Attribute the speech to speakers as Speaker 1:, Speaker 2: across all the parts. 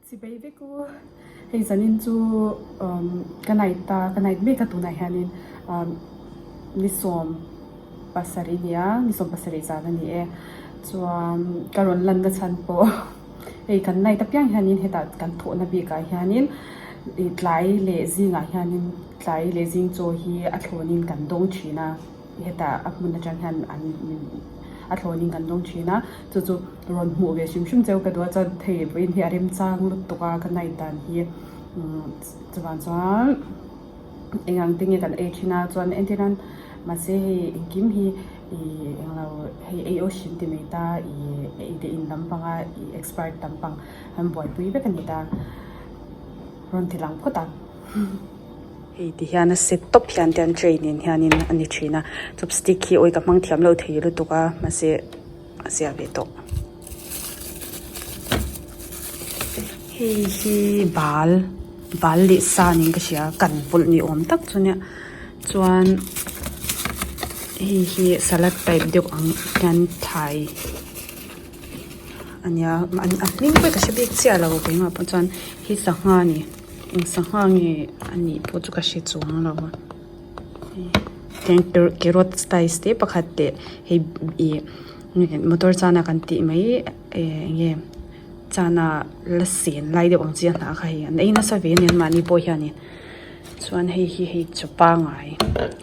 Speaker 1: Chibai vek u. Hei zanin chu ka night a, ka night mek a tunah hianin ni 70 a ni a, ni 70 zan a ni e. Chuan ka rawn lanna chhan pawh hei kan night apiang hianin hetah kan thawhna bikah hianin ih tlai leh zingah hianin tlai leh zing chaw hi a thlawnin kan dawng thin a. Hetah a hmun atang hian an a thlawnin kan dawng thin a, chu chu rawn hmuh ve hrim hrim cheu ka duh a, chuan thei vawiin hi a remchang lutuk a ka night dan hi chuvang chuan eng ang te nge kan ei thin a, chuan entir nan mahse hei engkim hi ih englo hei ei aw hrim ti mai ta ih ei te in lampanga ih expert lampang an buaipui vek a ni ta rawn ti lang phawt ang. Hei ti hian a set tawp hian te an tray nen hianin a ni thin a chopstick hi awi ka hmang thiam lo thei lutuk a mahse a zia ve tawh. Hei hi bal bal leh sa niin ka hria kan pawlh ni awm tak chu nia chuan hei hi salad type deuh ang hian thlai a nia a hming pawh hi ka hre bik chiah lo keimah pawh chuan hi sangha a ni. Eng sangha nge a nih pawh chu ka hre chuang lo a tiang carrot slice te pakhat leh hei ih motor chana kan tih mai eh eng nge chana la sen lai deuh ang chi a hnah kha hei an ei nasa ve a ni anmahni pawh hianin chuan hei hi hei chaw pangai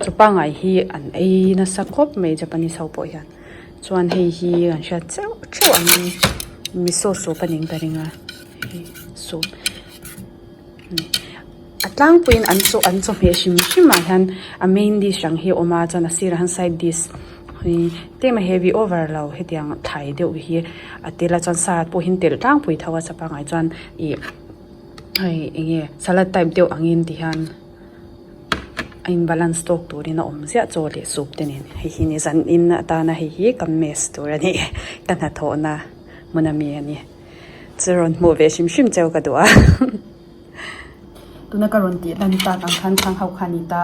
Speaker 1: chaw pangai hi an ei nasa khawp mai japanese ho pawh hian chuan hei hi an hriat cheuh theuh ang miso soup a ning ka ring a hei soup. A tlangpuiin an chaw an chawhmeh hrim hrim ah hian a main dish ang hi a awm a chuan a sirah hian side dish hi tlem a heavy over lo hetiang thlai deuh hi a tel a chuan sa pawh hi an telh tlangpui tho a cha pangngai chuan ih hei eng nge salad type deuh angin ti hian a in balance tawk turin a awm ziah chaw leh soup te nen hei hi ni zan in atana hei hi ka mess tur a ni ka hnathawhna hmun ami a ni. Chu rawn hmuh ve hrim hrim cheu ka duh a. Tuna ka rawn tih lan tak ang khan thlang ho kha a ni ta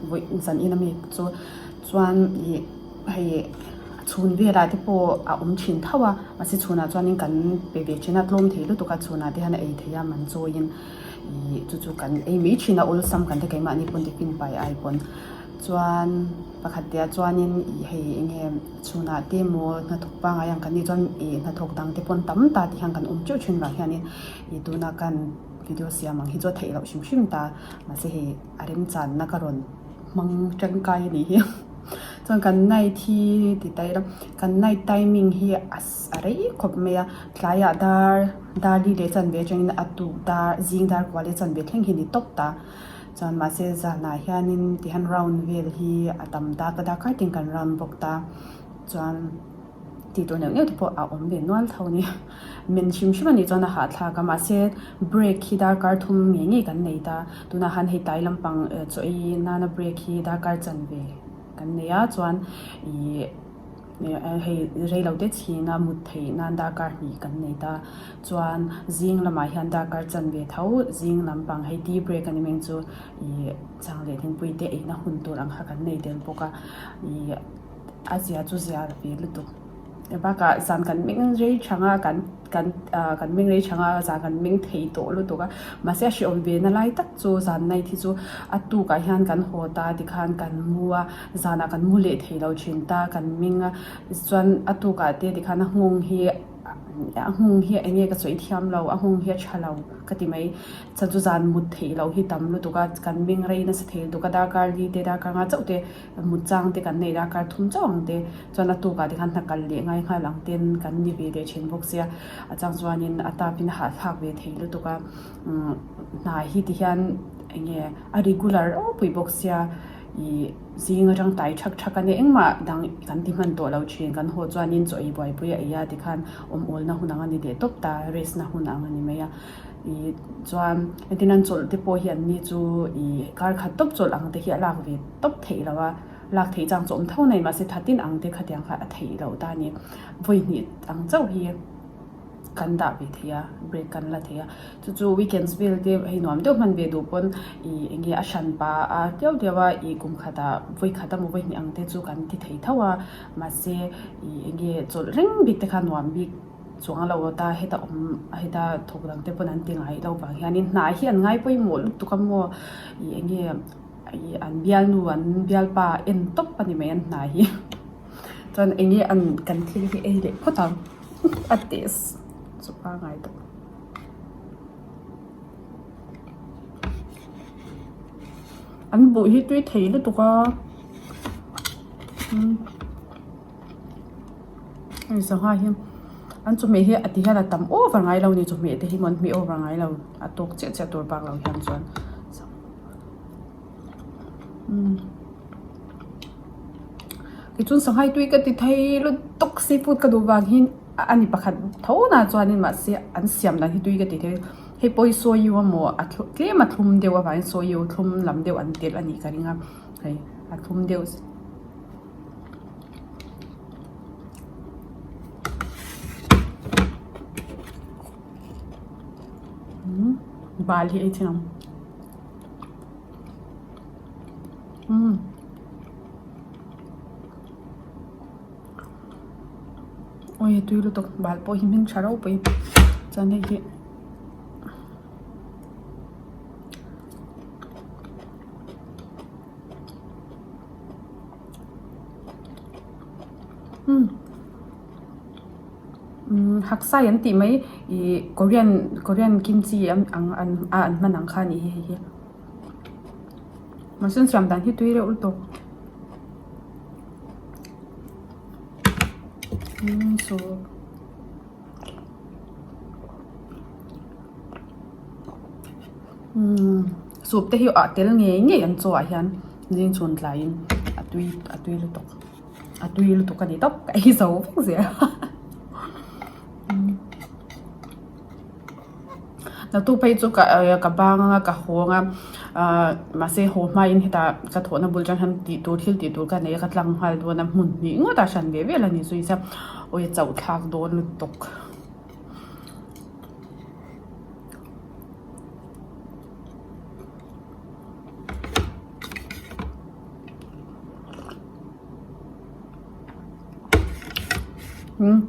Speaker 1: vawi zan in ami chu chuan ih hei chhun velah te pawh a awm thin tho a mahse chhunah chuanin kan pe ve thin a tlawm thei lutuk a chhunah te hian a ei theih a man chawiin ih chu chu kan ei mai thin a awlsam kan ti keimahni pawn tiffin pai ai pawn chuan pakhat tihah chuanin ih hei eng nge. Chhunah te emaw hnathawk pangngai ang kan nih chuan ih hnathawk dang te pawn tam ta ti hian kan awm teuh thin vang hianin ih tuna kan video siam ang hi chu a theih loh hrim hrim ta mahse hei a remchanna ka rawn hmang tangkai a nih hi chuan kan night hi ti ta ila kan night timing hi a a rei khawp mai a tlaiah dar dar li leh chanve atangin a tuk dar zing dar kua leh chanve thleng hi a ni tawp ta. Chuan mahse zanah hianin tihian round vel hi a tam ta ka dakar tin kan round bawk ta chuan tih tur neuh neuh te pawh a awm ve nual tho a ni men hrim hrim a nih chuan a hahthlak a mahse break hi darkar thum ngei ngei kan nei ta tunah han hei tlai lampang chaw ei nana break hi darkar chanve kan nei a chuan ih. Hei rei lo te chhina mut theih nan darkar hnih kan nei ta. Chuan zing lamah hian darkar chanve tho zing lampang hei tea break a ni mai chu ih chang leh thingpui te eina hun tur ang kha kan nei tel bawk a. Ih a zia chu zia ve lutuk. Bakah zan kan meng rei thang a kan kan ah kan meng rei thang a zan kan meng thei tawh lutuk a mahse a hrehawm ve na lai tak chu zan night hi chu a tukah hian kan haw ta tikhan kan mu a zanah kan mu leh thei lo thin ta kan meng a chuan a tukah te tikhan a nghawng hi a nghawng hi eng nge ka sawi thiam lo a nghawng hi a tha lo ka ti mai chuan chu zan mut theih loh hi tam lutuk a kan meng rei nasa thei lutuk a darkar li te darkar nga chauh te mut chang te kan nei darkar thum chauh ang te chuan a tukah te khan hna kal leh ngai nghal ang ten kan ni ve leh thin bawk sia a chang chuanin a tap in a hahthlak ve thei lutuk a umm hna hi ti hian eng nge a regular ropui bawk sia ih zing atang tai thak thak a nia engmah dang kan ti hman tawh lo thin kan haw chuanin chaw ei buaipui a ei a tikhan awm awl na hun ang a ni leh tawp ta rest na hun ang a ni mai a ih chuan entirnan chawlh te pawh hi an ni chu ih kar khat tawp chawlh ang te hi a lak ve tawp theih lo a lak theih chang chu awm tho nei mahse thatin ang te khatiang kha a theih loh ta a ni vawi hnih ang chauh hi kan dah ve thei a break kan la thei a chu chu weekends vel te hei nuam deuh hman ve duh pawn ih eng nge a hran pa a tiau tiau a ih kum khatah vawi khat emaw vawi hnih ang te chu kan ti thei tho a mahse ih eng nge chawlh reng bik te kha nuam bik. chuang lo ta heta awm heta thawk dang te pawn an ti ngai lo vang hianin hna hi an ngai pawimawh lutuk a maw ih eng nge ih an bialnu an bialpa en tawp a ni mai an hna hi chuan eng nge an kan thil hi ei leh phawt ang a taste chu pangai tawp. An buh hi tui thei lutuk a hei sangha hi an chawhmeh hi a ti hian a tam over ngai lo a ni chawhmeh te hi maw an hmeh over ngai lo a tawk chiah chiah tur bak lo hian chuan tichuan sangha hi tui ka ti thei lutuk seafood ka duh vang hi. A ni pakhat tho na chuanin mahse an siam dan hi tui ka ti thei hei pawh hi sawiu amaw a tlem a thlum deuh avangin sawiu thlum lam deuh an telh a nih ka ring a hei a thlum deuh bal hi ei thin ang umm. Awi tui lutuk bal pawh hi hming tha ropui chuan hei hi umm umm haksai an tih mai ih korean korean kimchi ang ang a an hman ang kha a nih hi hei hi mahse an siam dan hi tui reuh lutuk. Soup te hi a tel ngei ngei an chaw ah hian zing chhun tlaiin a tui a tui lutuk a tui lutuk a ni tawp ka ei zo vek zel Naktuk phei chu ka ka bang anga ka hawng a ahh mahse haw hmain hetah ka thawhna bul atang hian tih tur thil tih tur ka nei a ka tlang nghal dawn a hmun hnih ngawt a hran ve vel a ni zui chuan awi a chauh thlak dawn lutuk.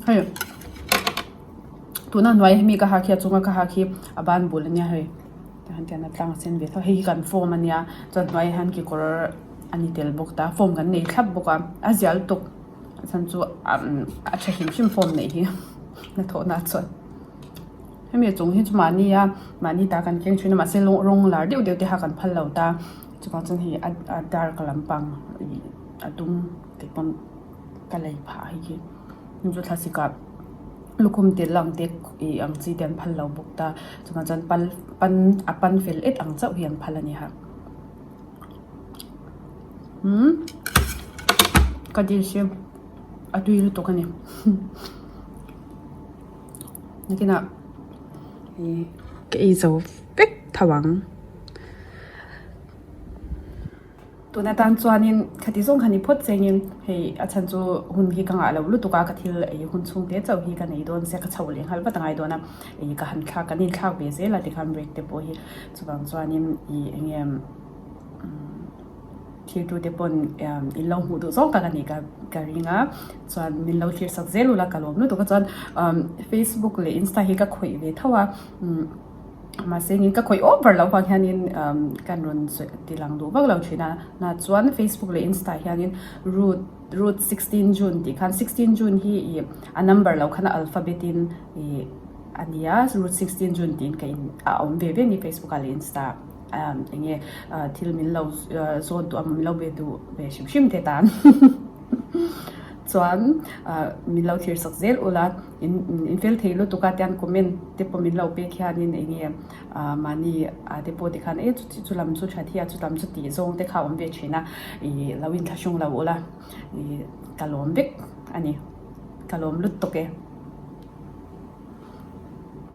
Speaker 1: Hei. Tuna hnuai hemi ka ha khi a chunga ka ha khi a ban bul ania hei tihian tian a tlang a sen ve tho hei hi kan form ania chuan hnuaiah hian kekawr a ni tel bawk ta form kan nei thlap bawk a a zial tuk a chhan chu a tha hrim hrim form neih hi hnathawhna chuan hemi a chung hi chu mahni a mahni ta kan keng thin a mahse rawng lar deuh deuh te kha kan phal lo ta chuvang chuan hei a dark lampang a dum te pawn ka lei phah hei khi. Chu thlasik ah lukhum tel ang te ih ang chi te an phal lo bawk ta chuvang chuan pal pan a pan fel et ang chauh hi an phal a ni ha umm ka dish hi a tui lutuk a ni nakinah ih ka ei zo vek tho ang. Tun atan chuanin khati zawng kha ni phawt chengin hei a chhan chu hun hi ka ngah lo lutuk a ka thil ei hun chhung te chauh hi ka nei dawn sia ka chho leh nghal vat a ngai dawn a ih ka han thlak kan inthlak ve zel a tikhan break te pawh hi chuvang chuanin ih eng nge thil tu te pawn in lo hmuh duh zawng tak a nih ka ka ring a chuan min lo thlir sak zel ula ka lawm lutuk a chuan facebook leh insta hi ka khawih ve tho a. Mahse in ka khawih over loh vang hianin kan rawn ti lang duh vak lo thin a, na chuan Facebook leh Insta ah hianin root root 16 June tih khan 16 June hi ih a number loh khan a alphabet in ih a ni a root 16 June tiin ka in a awm ve ve a ni Facebook ah leh Insta ah eng nge thil min lo zawn duh a min lo be duh ve hrim hrim te tan chuan min lo thlir sak zel ula. In fel thei lutuk a tian comment te pawh min lo pek hianin eng nge ah mahni ah te pawh tikhan e chu lam chu tha thi a chu lam chu tih zawng te kha a awm ve thin a ih lo inthlahrung lo ula ih ka lawm vek a ni ka lawm lutuk e.